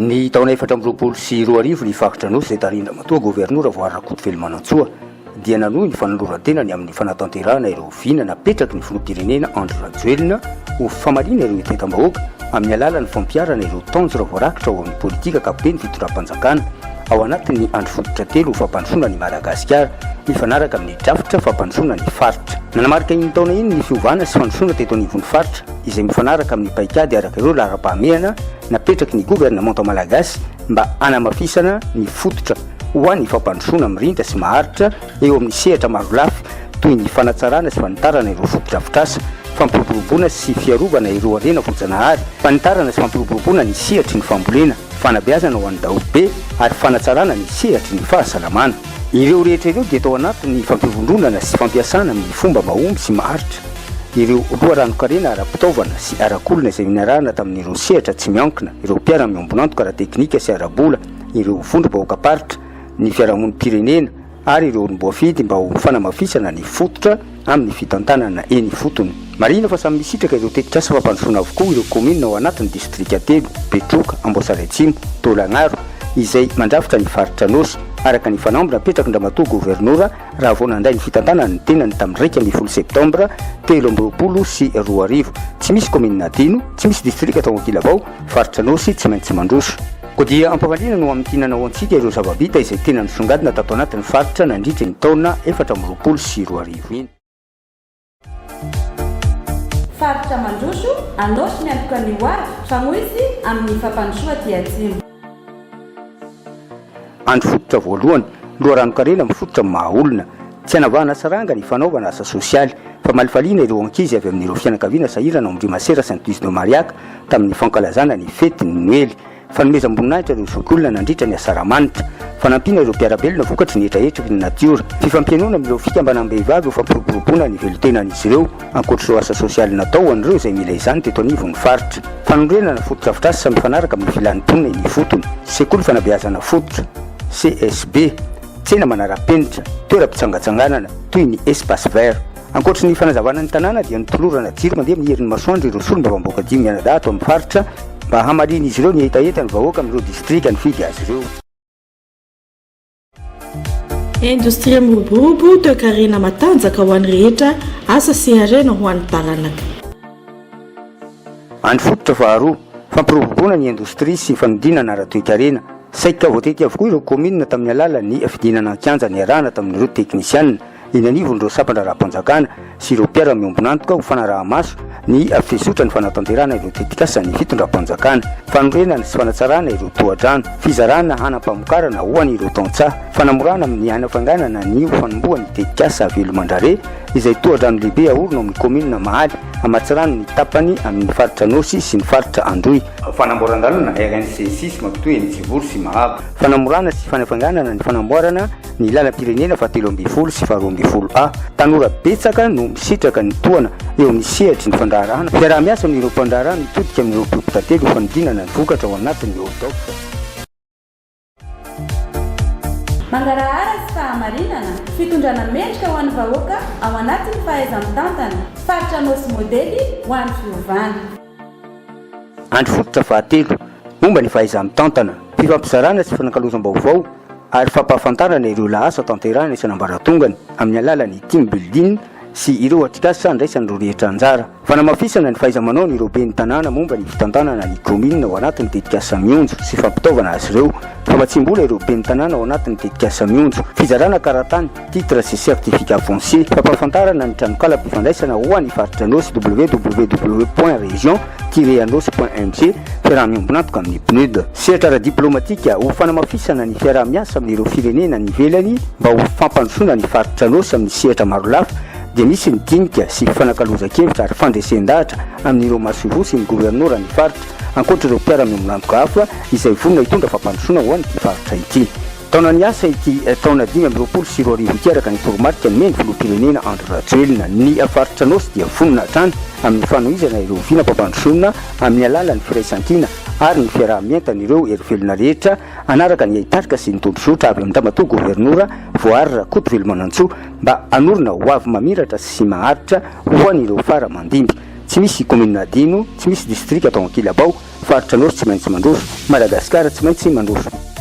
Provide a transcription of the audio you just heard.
Ny taona 2024 ny faritra Anosy izay tarihin-dRamatoa Governora Voary Rakotovelomanantsoa dia nanohy ny fanoloran-tenany amin'ny fanatanterahana ireo vina napetraky ny Filoham-pirenena Andry Rajoelina ho famaliana ireo hetahetam-bahoaka amin'ny alalan'ny fampiharana ireo tanjona voarakitra ao amin'ny politika ankapoben'ny fitondram-panjakana ao anatin'ny andry fototra telo ho fampandrosoana an'i Madagasikara mifanaraka amin'ny drafitra fampandrosoana ny faritra. Nanamarika iny taona iny ny fiovana sy fandrosoana teto anivon'ny faritra izay mifanaraka amin'ny paikady araka ireo laharam-pahamehana napetraky ny governemanta malagasy mba hanamafisana ny fototra ho an'ny fampandrosoana mirindra sy maharitra eo amin'ny sehatra marolafy toy ny fanatsarana sy fanitarana ireo fotodrafitrasa, fampiroboroboana sy fiarovana ireo harena voajanahary, fanitarana sy fampiroboroboana ny sehatry ny fambolena, fanabeazana ho an'ny daholobe ary fanatsarana ny sehatry ny fahasalamana. Ireo rehetra ireo dia tao anatin'ny fampivondronana sy fampiasana amin'ny fomba mahomby sy maharitra ireo loharanon-karena ara-pitaovana sy arak'olona izay niarahana tamin'ireo sehatra tsy miankina, ireo mpiara-miombon'antoka ara-teknika sy ara-bola, ireo vondrom-bahoakam-paritra, ny fiarahamonim-pirenena ary ireo olom-boafidy mba ho fanamafisana ny fototra amin'ny fitantanana eny ifotony. Marihina fa samy misitraka ireo tetikasa fampandrosoana avokoa ireo kaominina ao anatin'ny distrika telo, Betroka, Amboasary Atsimo, Taolagnaro, izay mandrafitra ny faritra Anôsy, araka ny fanamby napetrakin-dRamatoa Governora raha vao nandray ny fitantanana ny tenany tamin'ny 11 septambra 2023. Tsy misy kaominina adino, tsy misy distrika tao Ankilabao, faritra Anôsy tsy maintsy mandroso. Koa dia ampivaliana no hamintinana ho antsika ireo zava-bita izay tena nisongadina tato anatin'ny faritra nandritra iny taona 2024 iny. Faritra mandroso, Anôsy miantoka ny ho avy, Famoizy amin'ny fampandrosoa aty Atsimo. Andry fototra voalohany, loharanon-karena mifototra amin'ny maha olona. Tsy anavahana saranga ny fanaovana asa sosialy. Famalifaliana ireo ankizy avy amin'ireo fianakaviana sahirana ao amin-dry Masera Saint Louis de Mariac tamin'ny fankalazana ny fetin'ny Noely. Fanomezam-boninahitra ireo zokiolona nandritra ny asaramanitra. Fanampiana ireo mpiara-belona vokatry ny hetrahetraky ny natiora. Fifampihainoana amin'ireo fikambanam-behivavy ho fampiroboroboana ny velontenan'izy ireo, ankoatr'ireo asa sosialy natao ho an'ireo izay mila izany teto anivon'ny faritra. Fanorenana fotodrafitrasa mifanaraka amin'ny filan'ny mponina eny ifotony. Sekoly fanabeazana fototra, CSB, tsena manara-penitra, toeram-pitsangatsanganana, toy ny espace vert. Ankoatry ny fanazavana ny tanàna dia notolorana jiro mandeha amin'ny herin'ny masoandro ireo solombavambahoaka dimy mianadahy ato amin'ny faritra mba hamalian'izy ireo ny hetahetan'ny vahoaka amin'ireo distrika nifidy azy ireo. Indostria miroborobo, toekarena matanjaka ho an'ny rehetra, asa sy harena ho an'ny taranaka. Andry fototra faharoa, fampiroboroboana ny indostria sy fanodinana ara-toekarena. Saika voatetika avokoa ireo kaominina tamin'ny alalan'ny fidinana an-kianja niarahana tamin'ireo teknisianina. eny anivon'ireo sampan-draharaham-panjakana sy ireo mpiara-miombon'antoka ho fanaraha-maso ny fizotran'ny fanatanterahana ireo tetikasan'ny fitondram-panjakana, fanorenana sy fanatsarana ireo tohadrano, fizarana hanam-pamokarana ho an'ireo tantsaha, fanamorana amin'ny hanafainganana ny ho fanombohan'ny tetikasa Velomandrare izay tohadrano lehibe aorina ao amin'ny kaominina Mahaly hamatsy rano ny tapany amin'ny faritra Anôsy sy ny faritra Androy. Fanamboaran-dalana RNC six mampitohy an'i Tsivory sy Mahabo. Fanamorana sy fanafainganana ny fanamboarana ny lalam-pirenena fahatelo ambin'ny folo sy faharoa ambin'ny folo A. Tanora betsaka no misitraka ny tohana eo amin'ny sehatry ny fandraharahana. Fiaraha-miasa amin'ireo mpandraharaha mitodika amin'ireo mpiompy tantely ho fanodinana ny vokatra ao anatin'ny ODOF. Mangarahara sy fahamarinana, fitondrana mendrika ho an'ny vahoaka ao anatin'ny fahaiza-mitantana. Faritra Anôsy modely ho an'ny fiovana. Andry fototra fahatelo, momba ny fahaiza-mitantana, fifampizarana sy fanakalozam-baovao ary fampahafantarana ireo lahasa tanterahina isan'ambaratongany amin'ny alalan'ny team building sy ireo atrikasa andraisan'ireo rehetra anjara. Fanamafisana ny fahaiza-manaon'ireo ben'ny tanàna momba ny fitantanana ny kaominina ao anatin'ny tetikasa Mionjo sy fampitaovana azy ireo. Famatsiam-bola ireo ben'ny tanàna ao anatin'ny tetikasa Mionjo. Fizarana karatany, titre sy certificat foncier. Fampahafantarana ny tranokalam-pifandraisana ho an'ny faritra Anôsy www point region tiret anosy point mg, fiaraha-miombon'antoka amin'ny PNUD. Sehatra ara-diplaomatika ho fanamafisana ny fiaraha-miasa amin'ireo firenena any ivelany mba ho fampandrosoana ny faritra Anôsy amin'ny sehatra marolafy dia misy ny dinika sy fifanakalozan-kevitra ary fandresen-dahatra amin'ireo masoivoho sy ny governoran'ny faritra ankoatra ireo mpiara-miombon'antoka hafa izay vonona hitondra fampandrosoana ho an'ity faritra ity. Taona niasa ity taona 2025 ity araka ny toromarika nomen'ny filoham-pirenena Andry Rajoelina. Ny faritra Anôsy dia vonona hatrany amin'ny fanohizana ireo vinam-pampandrosoana amin'ny alalan'ny firaisankina ary ny fiaraha-mientan'ireo herivelona rehetra hanaraka ny haitarika sy ny tondrozotra avy amin-dRamatoa Governora Voahary Rakotovelomanantsoa mba hanorina ho avy mamiratra sy maharitra ho an'ireo fara aman-dimby. Tsy misy kaominina adino, tsy misy distrika atao ankilabao. Faritra Anôsy tsy maintsy mandroso, Madagasikara tsy maintsy mandroso.